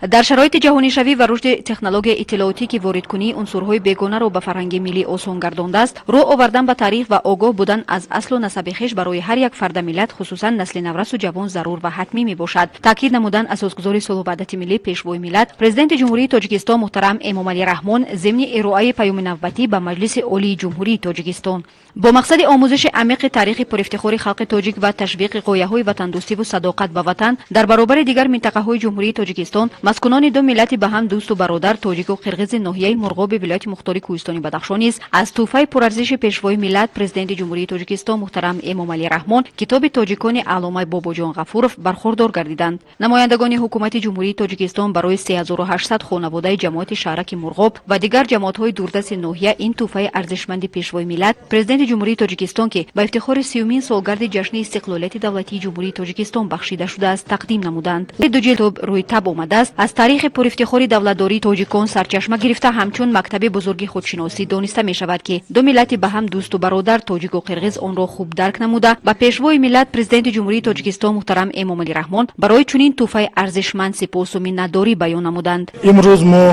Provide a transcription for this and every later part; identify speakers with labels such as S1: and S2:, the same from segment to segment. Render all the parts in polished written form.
S1: Дар шароити ҷаҳонишавӣ ва рушди технологияи иттилоотӣ, ки воридкунии унсурҳои бегонаро ба фарҳанги миллӣ осон гардондааст, рӯ овардан ба таърих ва огоҳ будан аз аслу насаби хеш барои ҳар як фарда миллат, хусусан насли наврасу ҷавон, зарур ва ҳатмӣ мебошад, таъкид намуданд асосгузори сулҳу ваҳдати миллӣ, Пешвои миллат, Президенти Ҷумҳурии Тоҷикистон муҳтарам Эмомалӣ Раҳмон зимни ироаи паёми навбатӣ ба Маҷлиси Олии Ҷумҳурии Тоҷикистон. Бо мақсади омӯзиши амиқи таърихи пурифтихори халқи тоҷик ва ташвиқи ғояҳои ватандӯстиву садоқат ба ватан дар баробари дигар минтақаҳои Ҷумҳурии Тоҷикистон, маскунони ду миллати ба ҳам дӯсту бародар, тоҷику қирғизи ноҳияи Мурғоби вилояти мухтори Кӯҳистони Бадахшон низ аз тӯҳфаи пурарзиши Пешвои миллат, Президенти Ҷумҳурии Тоҷикистон муҳтарам Эмомалӣ Раҳмон, китоби «Тоҷикони» алломаи Бобоҷон Ғафуров бархурдор гардиданд. Намояндагони ҳукумати Ҷумҳурии Тоҷикистон барои 3800 хонаводаи ҷамоати шаҳраки Мурғоб ва дигар ҷамоатҳои дурдасти ноҳия ин тӯҳфаи арзишманди Пешвои миллат, Президенти Ҷумҳурии Тоҷикистон, ки ба ифтихори 30-умин солгарди ҷашни истиқлолияти давлатии Ҷумҳурии Тоҷикистон бахшида шудааст, тақдим намуданд. Ду ҷилд рӯи таб омадааст, аз таърихи пурифтихори давлатдории тоҷикон сарчашма гирифта, ҳамчун мактаби бузурги худшиносӣ дониста мешавад, ки ду миллати ба ҳам дӯсту бародар, тоҷику қирғиз, онро хуб дарк намуда, ба Пешвои миллат, Президенти Ҷумҳурии Тоҷикистон муҳтарам Эмомалӣ Раҳмон барои чунин тӯҳфаи арзишманд сипосу миннатдорӣ баён намуданд.
S2: Имрӯз мо,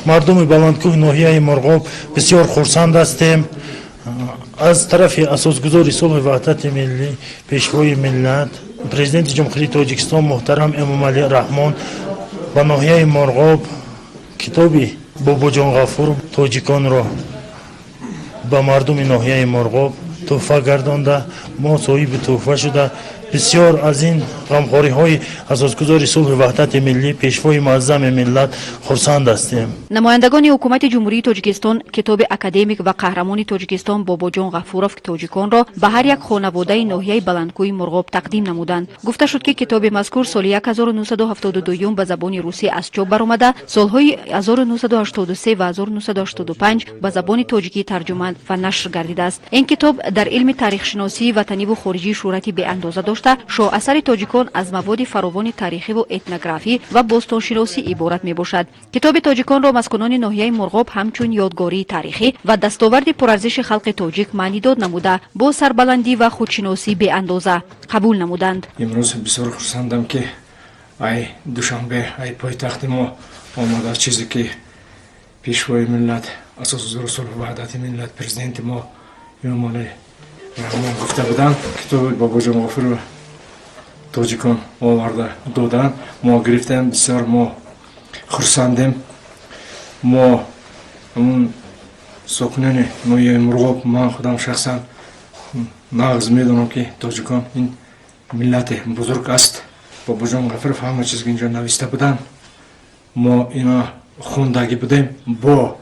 S2: мардуми баландкӯҳи ноҳияи Мурғоб, бисёр хурсанд ҳастем. Аз тарафи асосгузори сулҳу ваҳдати миллӣ, Пешвои миллат, Президенти Ҷумҳурии Тоҷикистон муҳтарам Эмомалӣ Раҳмон ба ноҳияи Мурғоб китоби Бобоҷон Ғафуров «Тоҷиконро» ба мардуми ноҳияи Мурғоб тӯҳфа гардонда, мо соҳиби тӯҳфа шуда, бисёр аз ин ғамхориҳои асосгузори сулҳу ваҳдати миллӣ, Пешвои муаззами миллат хурсанд ҳастем.
S1: Намояндагони ҳукумати Ҷумҳурии Тоҷикистон китоби академик ва қаҳрамони Тоҷикистон Бобоҷон Ғафуров «Тоҷиконро» ба ҳар як хонаводаи ноҳияи баландкӯҳи Мурғоб тақдим намуданд. Гуфта шуд, ки китоби мазкур соли 1972 ба забони русӣ аз чоп баромада, солҳои 1983 ва 1985 ба забони тоҷикӣ тарҷума ва нашр гардидааст. Ин китоб дар илми таърихшиносии ватаниву хориҷӣ шӯҳрати беандоза дошта, шоҳасари тоҷикон аз маводи фаровони таърихиву этнографӣ ва бостоншиносӣ иборат мебошад. Китоби «Тоҷиконро» маскунони ноҳияи Мурғоб ҳамчун ёдгории таърихӣ ва дастоварди пурарзиши халқи тоҷик маънидод намуда, бо сарбаландӣ ва худшиносии беандоза қабул намуданд.
S3: Имрӯз бисёр хурсандам, ки ай Душанбе, ай пойтахти мо омада, чизе ки Пешвои миллат, асосгузори сулҳу ваҳдати миллат, Президенти мо Эмомалӣ Раҳмон гуфта буданд, китоби Бобоҷон Ғафуров «Тоҷикон» оварда доданд, мо гирифтем. Бисёр мо хурсандем. Мо, ҳамун сокинони ноҳияи Мурғоб, ман худам шахсан нағз медонам, ки тоҷикон ин миллати бузург аст. Бобоҷон Ғафуров ҳама чиз инҷо нависта буданд, мо ино хондагӣ будем, бо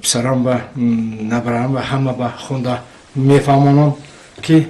S3: писарам ба набарам ва ҳама ба хонда мефаҳмонам, ки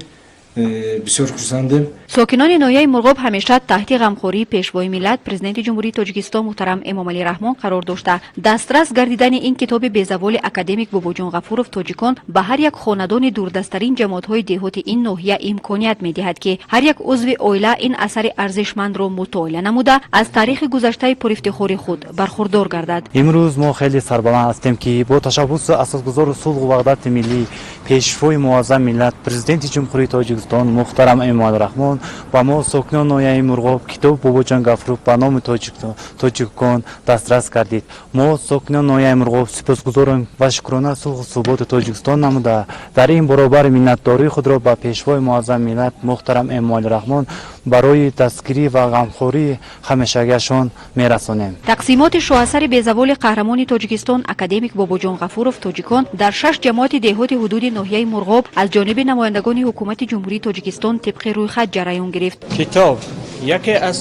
S3: бисёр хурсандем.
S1: Сокинони ноҳияи Мурғоб ҳамеша таҳти ғамхории Пешвои миллат, Президенти Ҷумҳурии Тоҷикистон муҳтарам Эмомалӣ Раҳмон қарор дошта, дастрас гардидани ин китоби безаволи академик Бобоҷон Ғафуров «Тоҷикон» ба ҳар як хонадони дурдасттарин ҷамоатҳои деҳоти ин ноҳия имконият медиҳад, ки ҳар як узви оила ин асари арзишмандро мутолиа намуда, аз таърихи гузаштаи пурифтихори худ бархурдор гардад.
S4: Имрӯз мо хеле сарбаланд ҳастем, ки бо ташаббуси асосгузори сулҳу ваҳдати миллӣ, Пешвои муаззами миллат, Президенти Ҷумҳурии Тоҷикистон муҳтарам Эмомалӣ Раҳмон ба мо, сокинони ноҳияи Мурғоб, китоби Бобоҷон Ғафуров ба номи «Тоҷикон» дастрас гардид. Мо, сокинони ноҳияи Мурғоб, сипосгузорем ва шукрона сулҳу суботи Тоҷикистон намуда, дар ин баробар миннатдории худро ба Пешвои муаззами миллат муҳтарам Эмомалӣ Раҳмон барои дастгирӣ ва ғамхории ҳамешагиашон мерасонем.
S1: Тақсимоти шоҳасари безаволи қаҳрамони Тоҷикистон, академик Бобоҷон Ғафуров «Тоҷикон» дар шаш ҷамоати деҳоти ҳудуди ноҳияи Мурғоб аз ҷониби намояндагони ҳукумати Ҷумҳурии Тоҷикистон тибқи рӯйхат ҷараён гирифт.
S5: Китоб яке аз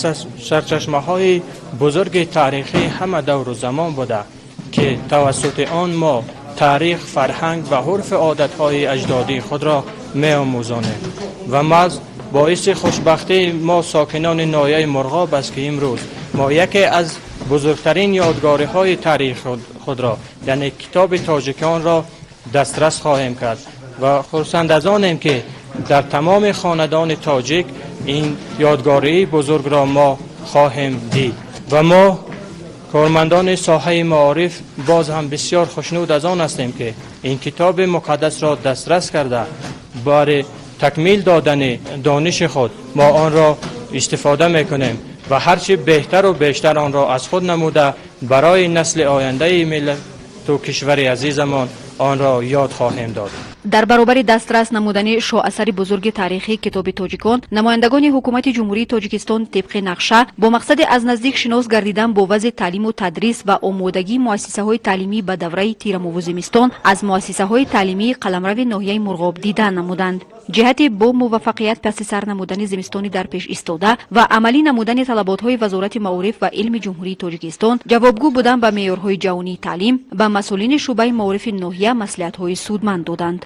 S5: сарчашмаҳои бузурги таърихии ҳама давру замон буда, ки тавассути он мо таърих, фарҳанг ва ҳурфу одатҳои аҷдодии худро меомӯзонем. Ва маҳз боиси хушбахтии мо, сокинони ноҳияи Мурғоб, аст, ки имрӯз мо яке аз бузургтарин ёдгориҳои таърихи худро, яъне китоби «Тоҷиконро» дастрас хоҳем кард ва хурсанд аз онем, ки дар тамоми хонадони тоҷик ин ёдгории бузургро мо хоҳем дид. Ва мо, кормандони соҳаи маориф, боз ҳам бисёр хушнуд аз он ҳастем, ки ин китоби муқаддасро дастрас карда, барои такмил додани дониши худ мо онро истифода мекунем. Ва ҳарчи беҳтару бештар онро аз худ намуда, барои насли ояндаи миллату кишвари азизамон онро ёд хоҳем дод.
S1: Дар баробари дастрас намудани шоасари бузурги таърихӣ, Китоби тоҷикон, намояндагони ҳукумати Ҷумҳурии Тоҷикистон тибқи нақша бо мақсади аз наздик шинос гардидан бо вазъи таълиму тадрис ва омодагии муассисаҳои таълимӣ ба давраи тирамову зимистон аз муассисаҳои таълимии қаламрави ноҳияи Мурғоб дидан намуданд. Ҷиҳати бо муваффақият паси сар намудани зимистони дар пеш истода ва амалӣ намудани талаботҳои Вазорати маориф ва илми Ҷумҳурии Тоҷикистон, ҷавобгӯ будан ба меъёрҳои ҷаҳонии таълим, ба масъулини шӯъбаи маорифи ноҳия маслиҳатҳои судманд доданд.